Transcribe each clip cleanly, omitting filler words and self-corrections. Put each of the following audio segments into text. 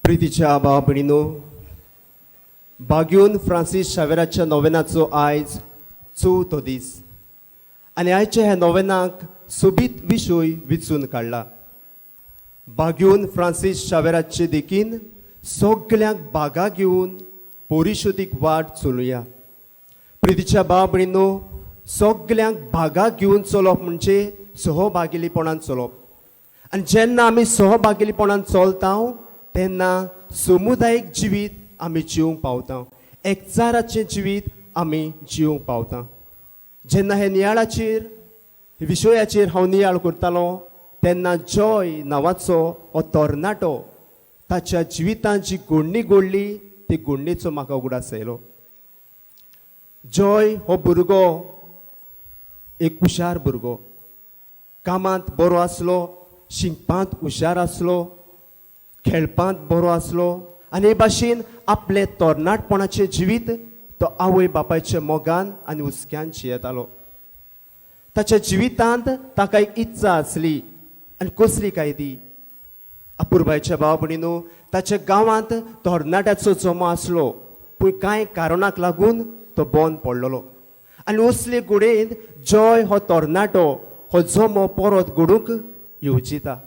प्रितीच्या भाव भयणीनो, बाग्यून फ्रांसीस शावेराच्या नोवेनाचो आयज चवथो दीस आनी आयच्या ह्या नोवेनाक सोबीत विशय विचून काडला. बाग्यून फ्रांसीस शावेराचे देखीन सगल्यांक बागा घेवन परिशोदीक वाट चलुया. प्रितीच्या भाव भयणीनो, सगल्यांक भागा घेवन चलप म्हणजे सहभागिलीपणान चलप आनी जेन्ना आमी सहभागिलीपणान चलता तेन्ना समुदायीक जिवीत आमी जिवंक पावता, एकचाराचें जिवीत आमी जिवंक पावता. जेन्ना हे नियाळाचेर, विशयाचेर हांव नियाळ करतालो तेन्ना जॉय नांवाचो हो तरणाटो ताच्या जिवितांत जी घडणी घडली ती घडणेचो म्हाका उगडास आयलो. जॉय हो भुरगो एक हुशार भुरगो, कामांत बरो आसलो, शिकपांत हुशार आसलो, खेळपांत बरो आसलो आनी हे भाशेन आपलें तरणाटपणाचें जिवीत तो आवय बापायच्या मोगान आनी हुस्क्यान जियेतालो. ताच्या जिवितांत ताका एक इत्सा आसली आनी कसली काय ती? अपुरबायच्या भाव भयणीनो, ताच्या गांवांत तरणाट्याचो जमो आसलो पूण कांय कारणाक लागून तो बंद पडलेलो आनी असले घडयेंत जॉय हो तरणाटो हो जमो परत घडूंक येवजिता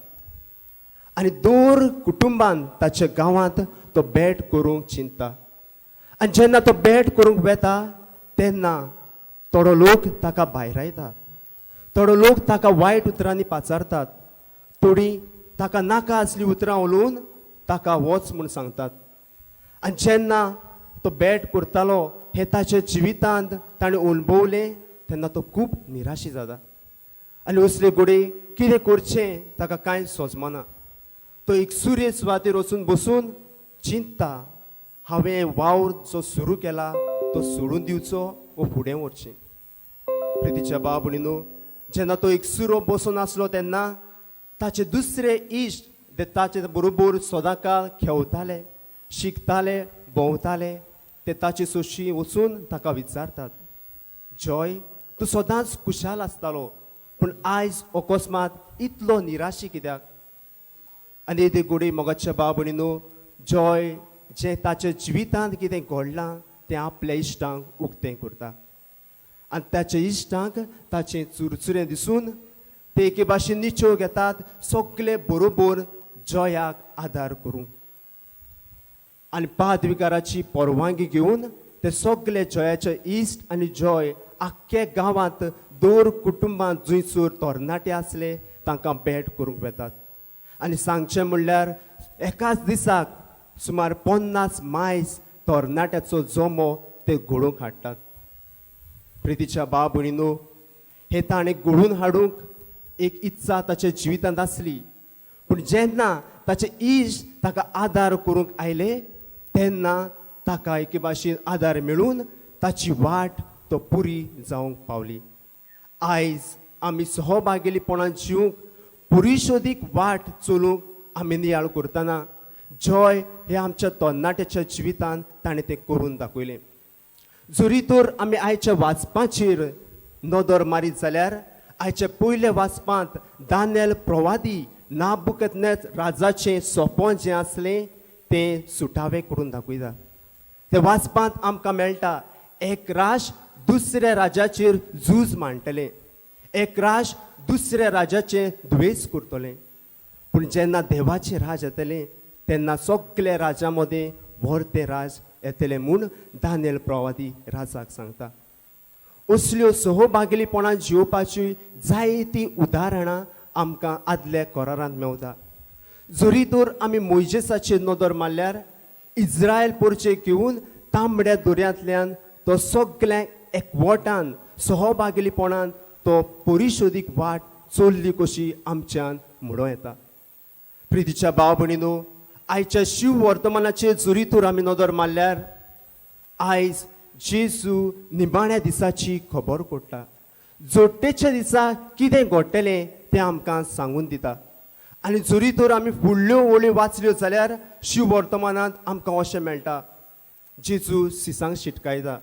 आनी दर कुटुंबान ताच्या गांवांत तो भेट करूंक चिंतता. आनी जेन्ना तो भेट करूंक वेता तेन्ना थोडो लोक ताका भायरायतात, थोडो लोक ताका वायट उतरांनी पाचारतात, थोडीं ताका नाका आसलीं उतरां उलोवन ताका वच म्हूण सांगतात. आनी जेन्ना तो भेट करतालो हें ताच्या जिवितांत ताणें अणभवलें तेन्ना तो खूब निराशी जाता आनी असले घडये कितें करचें ताका कांय सोजमना. तो एक सुर्य सुवातेर वचून बसून चिंतता, हांवें वावर जो सुरू केला तो सोडून दिवचो वो फुडें व्हरचें. प्रितीच्या भाव भयणीनो, जेन्ना तो एक सुरो बसून आसलो तेन्ना ताचे दुसरे इश्ट ते ताचे बरोबर सदांकाळ खेळताले, शिकताले, भोंवताले, ते ताचे सोशी वचून ताका विचारतात, जॉय तूं सदांच खुशाल आसतालो पूण आयज अकस्मात इतलो निराशी कित्याक? आनी येदे घडये मोगाच्या भाव भयणीनो, जॉय जें ताच्या जिवितांत कितें घडलां तें आपल्या इश्टांक उक्तें करता आनी ताच्या इश्टांक ताचें चुरचुरें दिसून ते एके भाशेन निचो घेतात सगळे बरोबर जॉयाक आदार करूंक आनी पादविगाराची परवानगी घेवन ते सगळे जॉयाचे इश्ट आनी जॉय आख्खे गांवांत दर कुटुंबांत जंयसर तरणाटे आसले तांकां भेट करूंक वेतात. आनी सांगचें म्हणल्यार एकाच दिसाक सुमार 50 मायज तरणाट्याचो जमो ते घडोवंक हाडटात. प्रितीच्या भाव भयणीनो, हे ताणें घडोवन हाडूंक एक इत्सा ताच्या जिवितांत आसली पूण जेन्ना ताचे इश्ट ताका आदार करूंक आयले तेन्ना ताका एके भाशेन आदार मेळून ताची वाट तो पुरी जावंक पावली. आयज आमी सहभागेलीपणान जिवंक पुरिशोदीक वाट चलूंक आमी नियाळ करतना जॉय हे आमच्या तरणाट्याच्या जिवितान ताणें तें करून दाखयलें. जरी तर आमी आयच्या वाचपाचेर नदर मारीत जाल्यार आयच्या पयल्या वाचपांत दानेल प्रवादी नाबुकदनेज राजाचें सोपण जें आसलें तें सुटावें करून दाखयता. ते वाचपांत आमकां मेळटा एक राज दुसऱ्या राजाचेर झूज मांडटलें, एक राज दुसऱ्या राजाचें द्वेस करतलें पूण जेन्ना देवाचें राज येतलें तेन्ना सगल्या राजा मदें व्हर तें राज येतलें म्हूण दानेल प्रवादी राजाक सांगता. असल्यो सहभागीपणान जिवपाची जायतीं उदाहरणां आमकां आदल्या करारांत मेवता. जरी तर आमी मोयजेसाचेर नदर मारल्यार इज्रायल पोरचे घेवन तांबड्या दर्यांतल्यान तो सगळ्यांक एकवटान सहभागीपणान तो परिशोदीक वाट चल्ली कशी आमच्यान म्हणूं येता. प्रितीच्या भाव भयणीनो, आयच्या शिव वर्तमानाचेर जरी तर आमी नदर मारल्यार आयज जेजू निमाण्या दिसाची खबर कोडटा, जोडटेच्या दिसा कितें घडटलें तें आमकां सांगून दिता. आनी जरी तर आमी फुडल्यो ओळी वाचल्यो जाल्यार शिव वर्तमानांत आमकां अशें मेळटा, जेजू सिसांक शिटकायता,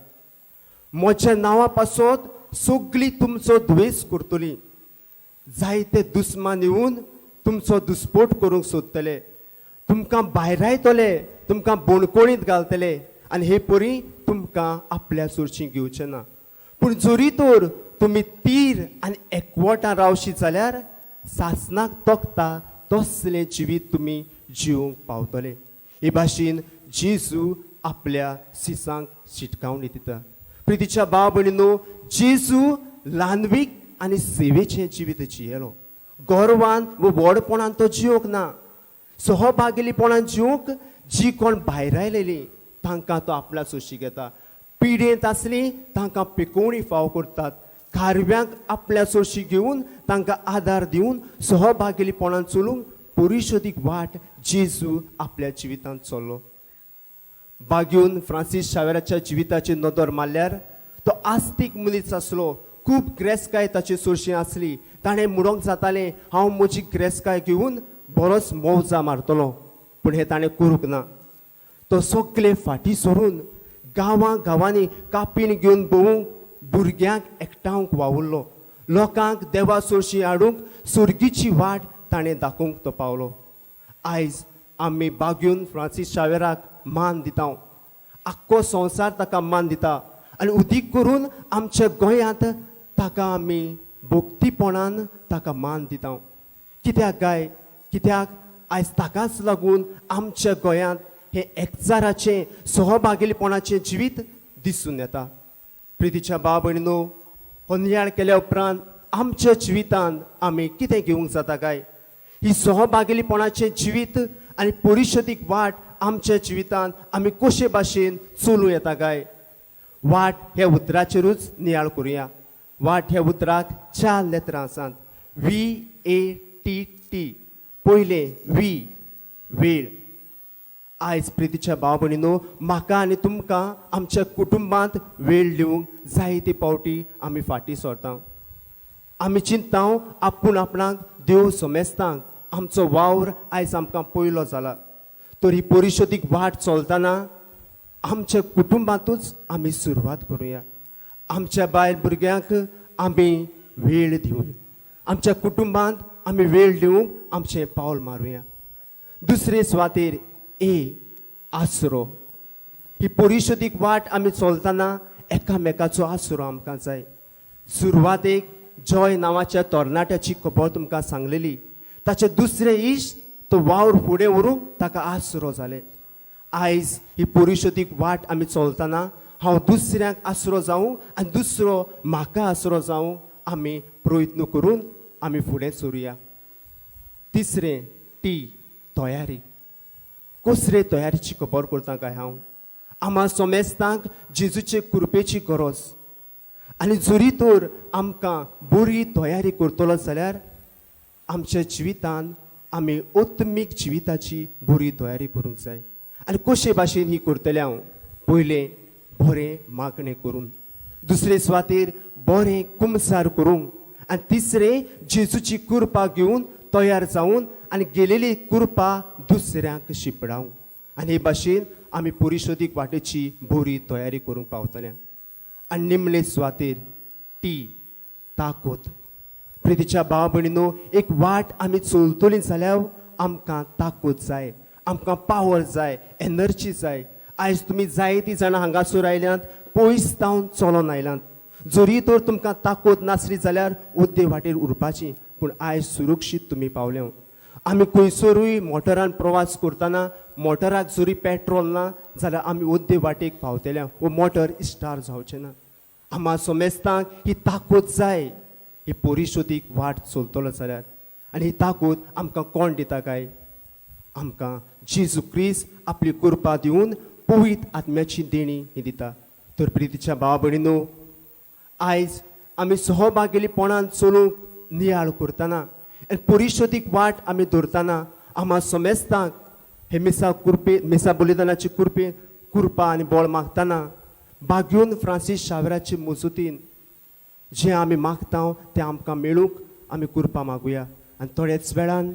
म्हज्या नांवा पासत सगळीं तुमचो द्वेस करतली, जायते दुस्मान येवन तुमचो दुस्पोट करूंक सोदतले, तुमकां भायरायतले, तुमकां बोणकोणीत घालतले आनी हे परी तुमकां आपल्या सोरशी घेवचें ना. पूण जरी तर तुमी तीर आनी एकवटां रावशी जाल्यार सासनाक तोखता तसलें जिवीत तुमी जिवंक पावतले. हे भाशेन जेजू आपल्या सिसांक शिटकावणी दिता. प्रितीच्या भाव भयणीनो, जेजू ल्हानवीक आनी सेवेचें जिवीत जियेलो. गर्वान वो व्हडपणान तो जिवंक ना. सहभागीपणान जिवंक जी कोण भायर आयलेली तांकां तो आपल्या सोशी घेता. पिडेंत आसली तांकां पिकोवणी फाव करतात. खारव्यांक आपल्या सोशी घेवन तांकां आदार दिवन सहभागीपणान चलूंक परिशोदीक वाट जेजू आपल्या जिवितांत चल्लो. बागेवन फ्रांसीस शावेराच्या जिविताचेर नदर मारल्यार तो आस्तीक मनीस आसलो. खूब ग्रेसकाय ताची सोरशी आसली. ताणें म्हणूंक जातालें, हांव म्हजी ग्रेसकाय घेवन बरोच मौजा मारतलो. पूण हें ताणें करूंक ना. तो सगळे फाटीं सरून गांवां गांवांनी कापीण घेवन भोंवूंक भुरग्यांक एकठावंक वावुरलो. लोकांक देवा सोरशी हाडूंक सुर्गीची वाट ताणें दाखोवंक तो पावलो. आयज आमी बागेवन फ्रांसीस शावेराक मान दिता. आख्खो संवसार ताका मान दिता आनी उदीक करून आमच्या गोंयांत ताका आमी भक्तीपणान ताका मान दिता. कित्याक काय? कित्याक आयज ताकाच लागून आमच्या गोंयांत हें एकचाराचें सहभागीपणाचें जिवीत दिसून येता. प्रितीच्या भाव भयणीनो, हो नियाळ केल्या उपरांत आमच्या जिवितांत आमी कितें घेवंक जाता काय? ही सहभागीपणाचें जिवीत आनी परिशदीक वाट आमच्या जिवितांत आमी कशे भाशेन चलूं येता काय? वाट ह्या उतराचेरूच नियाळ करुया. वाट ह्या उतराक 4 लेत्रां आसात. VATT. पयलें वी, वेळ. आयज प्रितीच्या भाव भयणीनो, म्हाका आनी तुमकां आमच्या कुटुंबांत वेळ दिवंक जायते पावटी आमी फाटीं सरता. आमी चिंता आपूण आपणाक देव समेस्तांक आमचो वावर आयज आमकां पयलो जाला. तर ही परिशदीक वाट चलतना आमच्या कुटुंबांतूच आमी सुरवात करुया. आमच्या बायल भुरग्यांक आमी वेळ दिवया. आमच्या कुटुंबांत आमी वेळ दिवंक आमचें पावल मारुया. दुसरे सुवातेर ए, आसरो. ही परिशदीक वाट आमी चलतना एकामेकाचो आसरो आमकां जाय. सुरवातेक जॉय नांवाच्या तरणाट्याची खबर तुमकां सांगलेली. ताचे दुसरे इश्ट तो वावर फुडें व्हरूंक ताका आसरो जाले. आयज ही परिशदीक वाट आमी चलतना हांव दुसऱ्यांक आसरो जावं आनी दुसरो म्हाका आसरो जावं आमी प्रयत्न करून आमी फुडें सरुया. तिसरें टी, तयारी. कसले तयारीची खबर करता काय हांव? आमा सोमेस्तांक जेजूचे कृपेची गरज आनी जरी तर आमकां बरी तयारी करतलो जाल्यार आमच्या जिवितान आमी आत्मीक जिविताची बरी तयारी करूंक जाय. आनी कशे भाशेन ही करतलें हांव? पयलें बरें मागणें करून, दुसरे सुवातेर बरें कुमसार करूंक आनी तिसरें जेजूची कृपा घेवन तयार जावन आनी गेलेली कृपा दुसऱ्यांक शिंपडावंक. आनी हे भाशेन आमी परिशदीक वाटेची बरी तयारी करूंक पावतले. आनी निमणे सुवातेर टी, ताकद. प्रितीच्या भाव भयणीनो, एक वाट आमी चलतली जाल्यार आमकां ताकद जाय, आमकां पावर जाय, एनर्जी जाय. आयज तुमी जायतीं जाणां हांगासर आयल्यांत, पयस जावन चलोन आयल्यांत. जरी तर तुमकां ताकद नासली जाल्यार उद्दे वाटेर उरपाची, पूण आयज सुरक्षीत तुमी पावल्या. आमी खंयसरूय मोटरान प्रवास करतना मोटराक जरी पेट्रोल ना जाल्यार आमी उद्दे वाटेक पावतल्या वो मोटर स्टार जावचें ना. आमा समेस्तांक ही ताकद जाय ही परिशोदीक वाट चलतलो जाल्यार. आनी ही ताकद आमकां कोण दिता काय? आमकां जेजू क्रिस्त आपली कृपा दिवन पवित्र आत्म्याची देणी ही दिता. तर प्रितीच्या भाव भयणीनो, आयज आमी सहभागीपणान चलूंक नियाळ करतना आनी परिशोदीक वाट आमी दवरतना आमा समेस्तांक हे मिसा कृपे मिसा बलिदानाची कृपे कृपा आनी बळ मागतना बागेवन फ्रांसीस शावराचे मजतीन जें आमी मागता तें आमकां मेळूंक आमी कृपा मागुया. आनी थोड्याच वेळान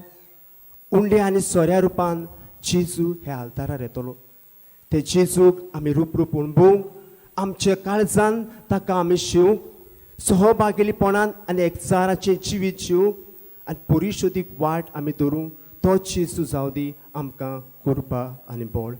उंडे आनी सोऱ्या रुपान जेजू ह्या आल्तारार येतलो. ते जेजूक आमी रूप रूप अणभवूंक, आमच्या काळजान ताका आमी शिवंक, सहभागीपणान आनी एकचाराचें जिवीत जिवंक आनी परिशोदीक वाट आमी धरूंक तोच जेजू जावं दी आमकां कृपा आनी बळ.